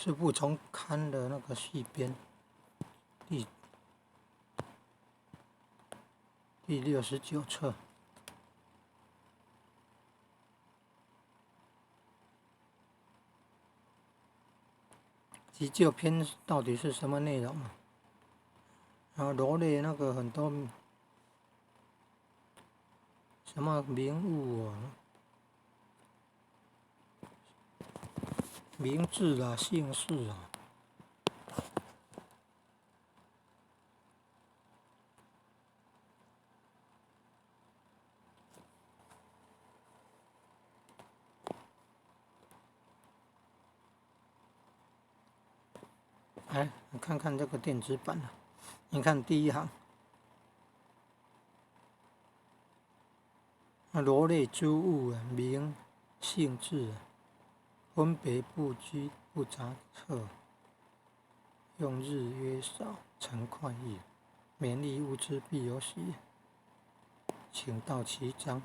是部丛刊的那個續編，第69冊。急救篇到底是什麼內容？然後羅列那個很多什麼名物啊、名字啊、姓氏啊。來，看看這個電子版啊，你看第一行，羅列諸物啊，名、姓字，分別不拘不雜冊，用日約少，成快意，勉勵物之必有喜，請到其章。